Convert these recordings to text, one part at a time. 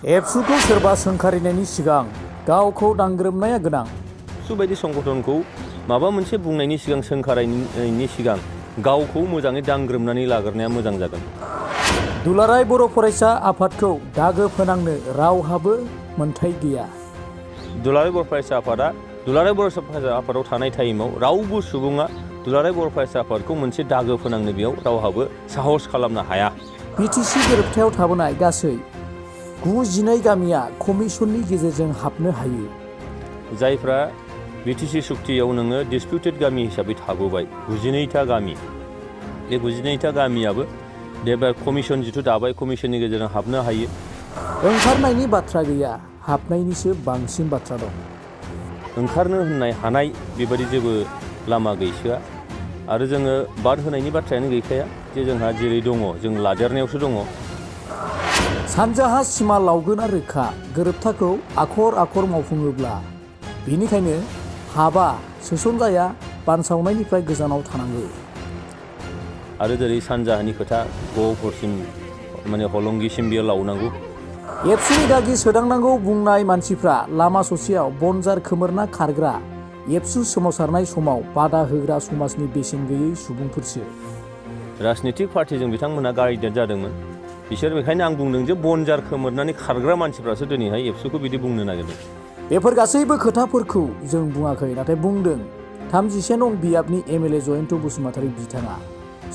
एबसुखौ सोरबा सोंखारिनायनि सिगां गावखौ दांग्रोमनाया गोनां। एबसु बायदि संगठनखौ माबा मोनसे बुंनायनि सिगां सोंखारिनायनि सिगां गावखौ मोजाङै दांग्रोमनानै लाग्रोनाया मोजां जागोन। दुलाराय बर' फरायसा आफादखौ दागो फोनांनो रावहाबो मोन्थाय गैया। दुलाराय बर' फरायसा आफादा दुलाराय बर' फरायसा आफादाव थानाय टाइमाव रावबो सुबुङा दुलाराय बर' फरायसा आफादखौ मोनसे दागो फोनांनो बेयाव रावहाबो साहस खालामनो हाया। बिटिसि गोरोबथायाव थाबोनाय गासै 92 गामिया कमिसननि गेजेरजों हाबनो हायो। जायफ्रा बिटिसि सुक्तियाव नोङो डिसपिउटेड गामि हिसाबै थाबोबाय 92था गामि, बे 92था गामियाबो देबा कमिसन जिथु दाबाय कमिसननि गेजेरजों हाबनो हायो। ओंखारनायनि बाथ्रा गैया, हाबनायनिसो बांसिन बाथ्रा दं। ओंखारनो होननाय हानाय बेबायदि जेबो लामा गैसोआ आरो जोङो बाद होनायनि बाथ्रायानो गैखाया जे जोंहा जेरै दङ जों लादेरनायावसो दङ। सानजाहा सिमा लावगोना रोखा गोरोबथाखौ आखर आखर मावफुङोब्ला बेनिखायनो हाबा सोसनजाया बानसावनायनिफ्राय गोजानाव थानांगौ। आरो जेरै सानजाहानि खोथा गहपुरसिम माने हलंगिसिम बेयो लावनांगौ। एबसुनि दागि सोदांनांगौ बुंनाय मानसिफ्रा लामा ससेयाव बनजार खोमोरना खारग्रा एबसु सोमावसारनाय समाव बादा होग्रा समाजनि बेसेन गैयै सुबुंफोरसो। राजनितिक पार्टिजों बिथांमोनहा गाइडेड जादोंमोन। बिसोर बेखायनो आं बुंदों जे बनजार खोमोरनानै खारग्रा मानसिफ्रासो दिनैहाय एबसुखौ बिदि बुंनो नागिरदों। बेफोर गासैबो खोथाफोरखौ जों बुङाखै, नाथाय बुंदों 31 नं बियाबनि एमएलए जयनथ बसुमतारी बिथाङा।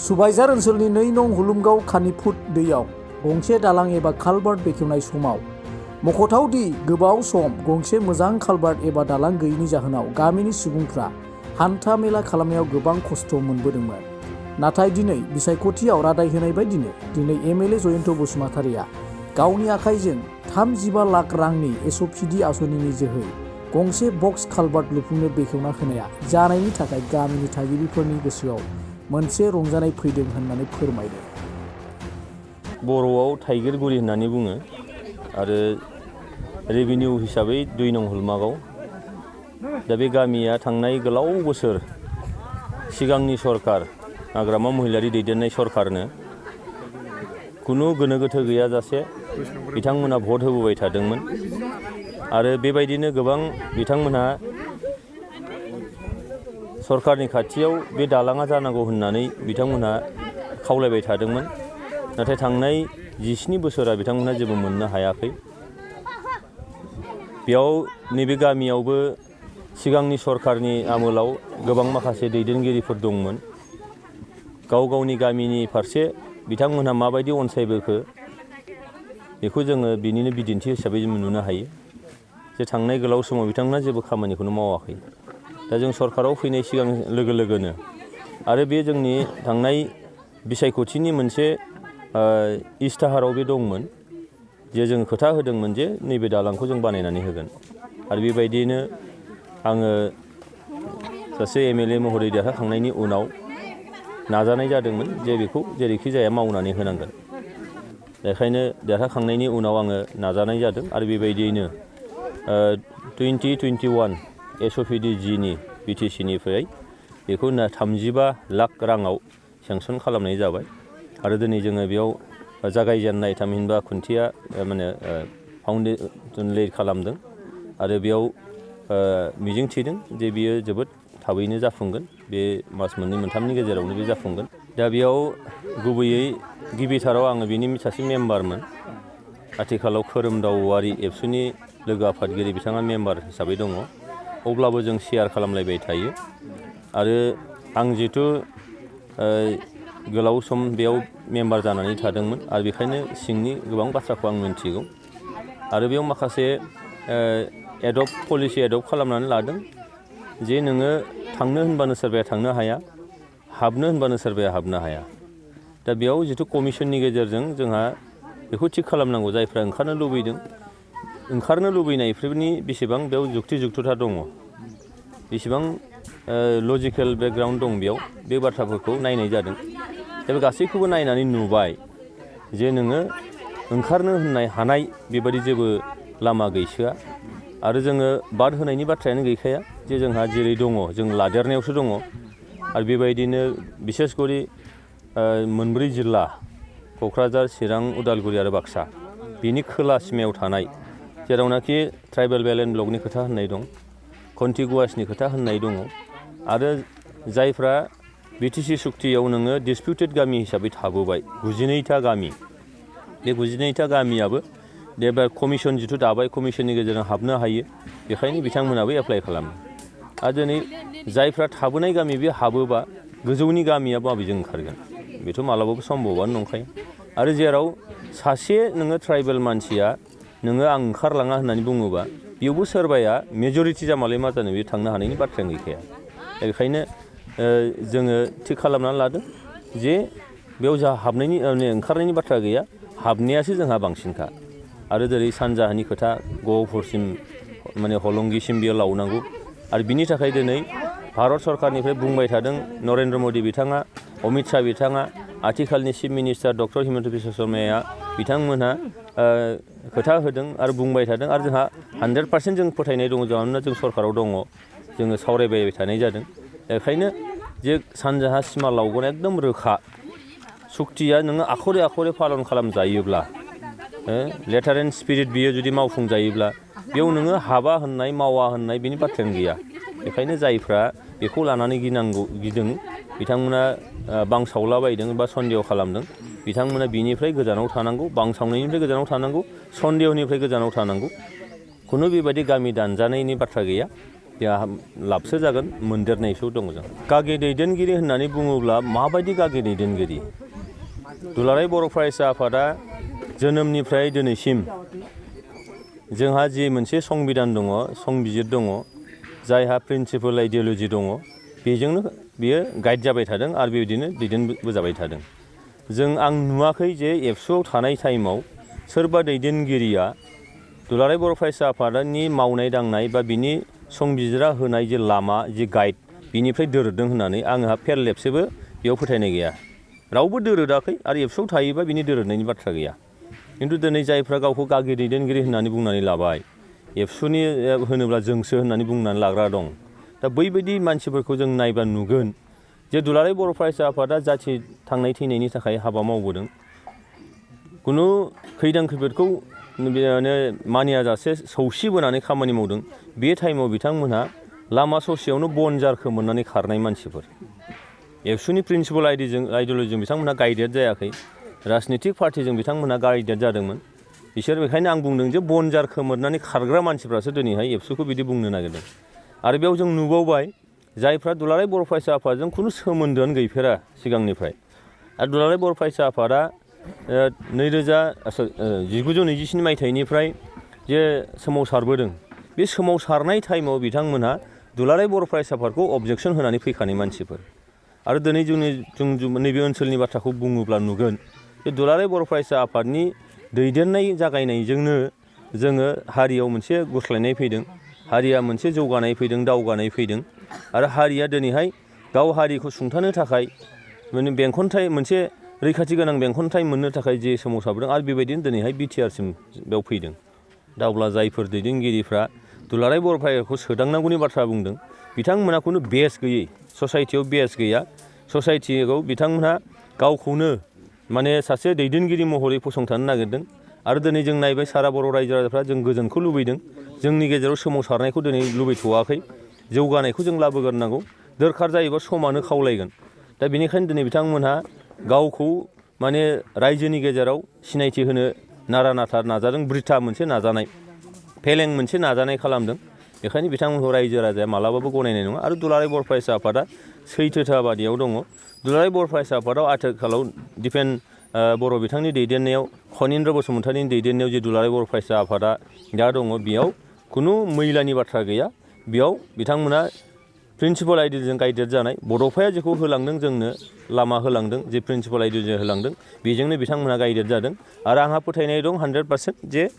सुबाइजार ओनसोलनि 2 नं हुलुमगाव खानिफुट दैयाव गंसे दालां एबा कालभार्ट बेखेवनाय समाव मख'थावदि गोबाव सम गंसे मोजां कालभार्ट एबा दालां गैयैनि जाहोनाव गामिनि सुबुंफ्रा हान्था मेला खालामनायाव गोबां खस्थ' मोनबोदोंमोन। नाथाय दिनै बिसायख'थियाव रादाय होनाय बायदिनो दिनै एमएलए जयनथ बसुमतारीया गावनि आखाइजों 35 लाख रांनि एसपिडि आसनिनि जोहै गंसे बक्स कालभार्ट लुफुंनो बेखेवना होनाया जानायनि थाखाय गामिनि थागिबिफोरनि गोसोआव मोनसे रंजानाय फैदों होननानै फोरमायदों। बर'आव थाइगिरगुरि होननानै बुङो आरो रेभिनिउ हिसाबै 2 नं हुलमागाव। दा बे गामिया थांनाय गोलाव बोसोर सिगांनि सरकार हाग्रामा महिलारि दैदेननाय सरकारनो खुनु गोनो गोथो गैयाजासे बिथांमोनहा भट होबोबाय थादोंमोन आरो बेबायदिनो गोबां बिथांमोनहा सरकारनि खाथियाव बे दालाङा जानांगौ होननानै बिथांमोनहा खावलायबाय थादोंमोन। नाथाय थांनाय 17 बोसोरा बिथांमोनहा जेबो मोननो हायाखै। बेयाव नैबे गामियावबो सिगांनि सरकारनि आमोलाव गोबां माखासे दैदेनगिरिफोर दंमोन। गाव गावनि गामिनि फारसे बिथांमोनहा माबायदि अनसायबोखो बेखौ जोङो बिनिनो बिदिन्थि हिसाबै जों नुनो हायो जे थांनाय गोलाव समाव बिथांमोनहा जेबो खामानिखौनो मावाखै। दा जों सरकाराव फैनाय सिगां लोगो लोगोनो आरो बे जोंनि थांनाय बिसायख'थिनि मोनसे इस्ताहाराव बे दंमोन जे जों खोथा होदोंमोन जे नैबे दालांखौ जों बानायनानै होगोन। आरो बेबायदियैनो आङो सासे एमएलए महरै देरहाखांनायनि उनाव नाजानाय जादोंमोन जे बेखौ जेरैखि जाया मावनानै होनांगोन। बेखायनो देरहाखांनायनि उनाव आङो नाजानाय जादों आरो बेबायदियैनो 2021 एसपिडिजिनि बिटिसिनिफ्राय बेखौ 35 लाख राङाव सेंसन खालामनाय जाबाय आरो दिनै जोङो बेयाव जागायजेननाय थामहिनबा खुन्थिया माने फाउन्डेसन ले खालामदों आरो बेयाव मिजिंथिदों जे बियो जोबोद थाबैनो जाफुंगोन। बे मास मोननै मोनथामनि गेजेरावनो बे जाफुंगोन। दा बेयाव गुबैयै गिबिथाराव आङो बिनि सासे मेम्बारमोन। आथिखालाव खोरोमदावआरि एबसुनि लोगो आफादगिरि बिथाङा मेम्बार हिसाबै दङ। अब्लाबो जों शेयार खालामलायबाय थायो आरो आं जिथु गोलाव सम बेयाव मेम्बार जानानै थादोंमोन आरो बेखायनो सिंनि गोबां बाथ्राखौ आं मिन्थिगौ आरो बेयाव माखासे पलिसि एडप्ट खालामनानै लादों जे नोङो थांनो होनबानो सोरबाया थांनो हाया, हाबनो होनबानो सोरबाया हाबनो हाया। दा बेयाव जिथु कमिसननि गेजेरजों जोंहा बेखौ थिग खालामनांगौ जायफ्रा ओंखारनो लुबैदों ओंखारनो लुबैनायफोरनि बेसेबां बेयाव जुक्ति-जुक्तता दङ, बेसेबां लजिकेल बेकग्राउन्ड दं बेयाव बे बाथ्राफोरखौ नायनाय जादों। दा बे गासैखौबो नायनानै नुबाय जे नोङो ओंखारनो होननाय हानाय बेबायदि जेबो लामा गैसोआ आरो जोङो बाद होनायनि बाथ्रायानो गैखाया जे जोंहा जेरै दङ जों लादेरनायावसो दङ। आरो बेबायदिनो बिसेसकरि 4 जिल्ला क'क्राझार, चिरां, उदालगुरि आरो बाक्सा बिनि खोला सिमायाव थानाय जेरावनाखि ट्राइबेल बेलेन्स ब्लकनि खोथा होननाय दं, कन्टिगुवासनि खोथा होननाय दङ आरो जायफ्रा बिटिसि सुक्तियाव नोङो डिसपिउटेड गामि हिसाबै थाबोबाय 92टा गामि, बे 92टा गामियाबो एबार कमिसन जिथु दाबाय कमिसननि गेजेरजों हाबनो हायो, बेखायनो बिथांमोनाबो एप्लाइ खालामो। आरो दिनै जायफ्रा थाबोनाय गामि बे हाबोबा गोजौनि गामिया माबेजों ओंखारगोन, बेथ' मालाबाबो सम्भबानो नंखाया। आरो जेराव सासे नोङो ट्राइबेल मानसिया नोङो आं ओंखारलाङा होननानै बुङोबा बेयावबो सोरबाया मेजरिटि जामालाय मा जानो, बे थांनो हानायनि बाथ्रायानो गैखाया। दा बेखायनो जोङो थिग खालामनानै लादों जे बेयाव जा हाबनायनि ओंखारनायनि बाथ्रा गैया, हाबनायासो जोंहा बांसिनखा। आरो जेरै सानजाहानि खोथा गहपुरसिम माने हलंगिसिम बेयो लावनांगौ। आरो बिनि थाखाय दिनै भारत सरकारनिफ्राय बुंबाय थादों नरेन्द्र मदि बिथाङा, अमित शाह बिथाङा, आथिखालनि chief minister doctor Himanta Biswa शर्माया बिथांमोनहा खोथा होदों आरो बुंबाय थादों। आरो जोंहा 100% जों फोथायनाय दङ, मानोना जों सरकाराव दङ, जोङो सावरायबाय थानाय जादों। बेखायनो जे सानजाहा सिमा लावगोन एकदम रोखा। सुक्तिया नोङो आखरे आखरे पालन खालामजायोब्ला, लेटार एन्ड स्पिरिट बियो जुदि मावफुंजायोब्ला बेयाव नोङो हाबा होननाय मावा होननाय बेनि बाथ्रायानो गैया। बेखायनो जायफ्रा बेखौ लानानै गिदों बिथांमोना बांसावलाबायदों बा सन्देह खालामदों, बिथांमोना बिनिफ्राय गोजानाव थानांगौ, बांसावनायनिफ्राय गोजानाव थानांगौ, सन्देहनिफ्राय गोजानाव थानांगौ। खुनु बेबायदि गामि दानजानायनि बाथ्रा गैया, जोंहा लाबसो जागोन, मोनदेरनायसो दङ जों। गागि दैदेनगिरि होननानै बुङोब्ला माबायदि गागि दैदेनगिरि? दुलाराय बर' फरायसा आफादा जोनोमनिफ्राय दिनैसिम जोंहा जि मोनसे संबिधान दङ, संबिजिर दङ, जायहा प्रिन्सिपल आइडिय'लजि दङ, बेजोंनो बियो गाइड जाबाय थादों आरो बेबायदिनो दैदेनबोजाबाय थादों। आं नुवाखै जे एबसुआव थानाय टाइमाव सोरबा दैदेनगिरिया दुलाराय बर' फरायसा आफादनि मावनाय दांनाय बा बिनि संबिजिरा होनाय जे लामा, जे गाइड, बिनिफ्राय दोरोदों होननानै आंहा फेरलेबसेबो बेयाव फोथायनाय गैया। रावबो दोरोदाखै आरो एबसुआव थायोबा बिनि दोरोदनायनि बाथ्रा गैया। खिन्थु दिनै जायफ्रा गावखौ गागि दैदेनगिरि होननानै बुंनानै लाबाय, एबसुनि होनोब्ला जोंसो होननानै बुंनानै लाग्रा दं। दा बैबायदि मानसिफोरखौ जों नायबा नुगोन जे दुलाराय बर' फरायसा आफादा जाथि थांनाय थैनायनि थाखाय हाबा मावबोदों। खुनु खैदां खैफोदखौ मानियाजासे सौसिबोनानै खामानि मावदों। बे टाइमाव बिथांमोनहा लामा ससेयावनो बनजार खोमोरनानै खारनाय मानसिफोर। एबसुनि प्रिन्सिपल आइडिय'लजिजों बिथांमोनहा गाइडेड जायाखै, राजनितिक पार्टिजों बिथांमोनहा गाइडेड जादोंमोन। बिसोर बेखायनो आं बुंदों जे बनजार खोमोरनानै खारग्रा मानसिफ्रासो दिनैहाय एबसुखौ बिदि बुंनो नागिरदों। आरो बेयाव जों नुबावबाय जायफ्रा दुलाराय बर' फरायसा आफादजों खुनु सोमोन्दोआनो गैफेरा सिगांनिफ्राय। आरो दुलाराय बर' फरायसा आफादा 1927 मायथाइनिफ्राय जे सोमावसारबोदों, बे सोमावसारनाय टाइमाव बिथांमोनहा दुलाराय बर' फरायसा आफादखौ अबजेक्सन होनानै फैखानाय मानसिफोर। आरो दिनै जों नैबे ओनसोलनि बाथ्राखौ बुङोब्ला नुगोन जे दुलाराय बर' फरायसा आफादनि दैदेननाय जागायनायजोंनो जोङो हारियाव मोनसे गुस्लायनाय फैदों, हारिया मोनसे जौगानाय फैदों, दावगानाय फैदों। आरो हारिया दिनैहाय गाव हारिखौ सुंथानो थाखाय माने बेंखनथाइ, मोनसे रैखाथि गोनां बेंखनथाइ मोननो थाखाय जे सोमावसारबोदों आरो बेबायदिनो दिनैहाय बिटिआरसिम बेयाव फैदों। दा अब्ला जायफोर दैदेनगिरिफ्रा दुलाराय बर' फरायसाखौ सोदांनांगौनि बाथ्रा बुंदों, बिथांमोनहा खुनु बेस गैयै, ससाइटियाव बेस गैया। ससाइटिखौ बिथांमोनहा गावखौनो माने सासे दैदेनगिरि महरै फसंथानो नागिरदों। आरो दिनै जों नायबाय सारा बर' रायजो राजाफ्रा जों गोजोनखौ लुबैदों, जोंनि गेजेराव सोमावसारनायखौ दिनै लुबैथ'वाखै, जौगानायखौ जों लाबोग्रोनांगौ, दरखार जायोबा समानो खावलायगोन। दा बेनिखायनो दिनै बिथांमोनहा गावखौ माने रायजोनि गेजेराव सिनायथि होनो नारा नाथा नाजादों, बृथा मोनसे नाजानाय, फेलें मोनसे नाजानाय खालामदों। बेखायनो बिथांमोनखौ रायजो राजाया मालाबाबो गनायनाय नङा। आरो दुलाराय बर' फरायसा आफादा सैथोथाबादियाव दङ। दुलाराय बर' फरायसा आफादाव आथिखालाव दिपेन बर' बिथांनि दैदेननायाव, खनिन्द्र बसुमतारिनि दैदेननायाव जे दुलाराय बर' फरायसा आफादा दा दङ, बेयाव खुनु मैलानि बाथ्रा गैया। बेयाव बिथांमोना प्रिन्सिपल आइडिय'लजिजों गाइडेड जानाय, बड'फाया जेखौ होलांदों जोंनो लामा होलांदों, जे प्रिन्सिपल आइडिय'लजि होलांदों, बेजोंनो बिथांमोनहा गाइडेड जादों। आरो आंहा फोथायनाय दं 100% जे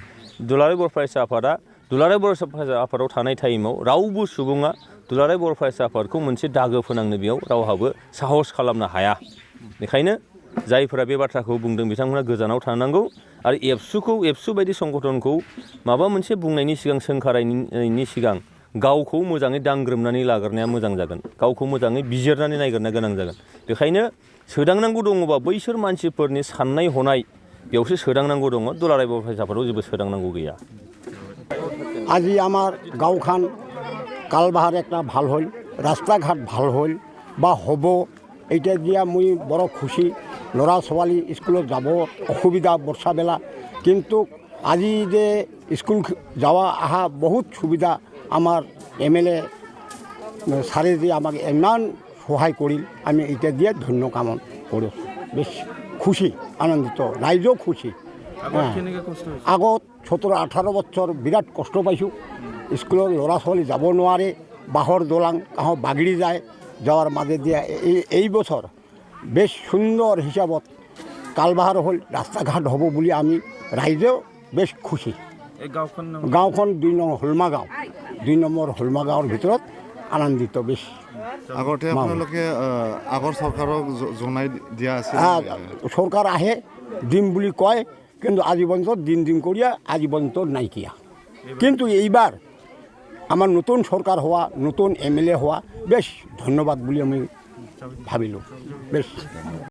दुलाराय बर' फरायसा आफादा दुलाराय बर' फरायसा आफादाव थानाय टाइमाव रावबो सुबुङा दुलाराय बर' फरायसा आफादखौ मोनसे दागो फोनांनो बेयाव रावहाबो साहस खालामनो हाया। बेखायनो जायफोरा बे बाथ्राखौ बुंदों बिथांमोना गोजानाव थानांगौ। आरो एबसु बायदि संगठनखौ माबा मोनसे बुंनायनि सिगां, सोंखारायनायनि सिगां गावखौ मोजाङै दांग्रोमनानै लाग्रोनाया मोजां जागोन, गावखौ मोजाङै बिजिरनानै नायग्रोनाया गोनां जागोन। बेखायनो सोदांनांगौ दङबा बैसोर मानसिफोरनि साननाय हनाय बेयावसो सोदांनांगौ दङ दुलाराय बर' फरायसाफोराव जेबो सोदांनांगौ गैया। আজি আমাৰ গাঁওখন কালবাহাৰ একটা ভাল হ'ল, ৰাস্তা ঘাট ভাল হ'ল বা হ'ব, এইটা দিয়া মই বড় খুশি। ল'ৰা ছোৱালী স্কুলত যাব অসুবিধা বৰ্ষাবেলা, কিন্তু আজি যে স্কুল যাওয়া আহা বহুত সুবিধা। আমার MLA ছাৰে যে আমাক ইমান সহায় কৰিল, আমি এটা দিয়ে ধন্য কামনা কৰোঁ। বেশ খুশি, আনন্দিত, ৰাইজও খুশি। আগত 17-18 বছৰ বিৰাট কষ্ট পাইছোঁ। স্কুলত ল'ৰা ছোৱালী যাব নোৱাৰে, বাঁহৰ দলাং কাহ বাগৰি যায়, যাওয়ার মাঝে দিয়ে এই বছর বেশ সুন্দর হিসাবত কালবাহার হল, রাস্তাঘাট হব বলে আমি রাইজেও বেশ খুশি। গাঁওখন 2 নং হলমা গাঁও, 2 নম্বৰ হলমা গাঁৱৰ ভিতৰত আনন্দিত বেশ। আগতে আপোনালোকে আগৰ চৰকাৰক জনাই দিয়া আছে? সরকার আহে দিম বুলি কয়, কিন্তু আজি পর্যন্ত দিন করিয়া আজি পর্যন্ত নাইকিয়া। কিন্তু এইবার আমার নতুন সরকার হওয়া, নতুন MLA হওয়া বেশ ধন্যবাদ বলে আমি ভাবিলোঁ বেশ।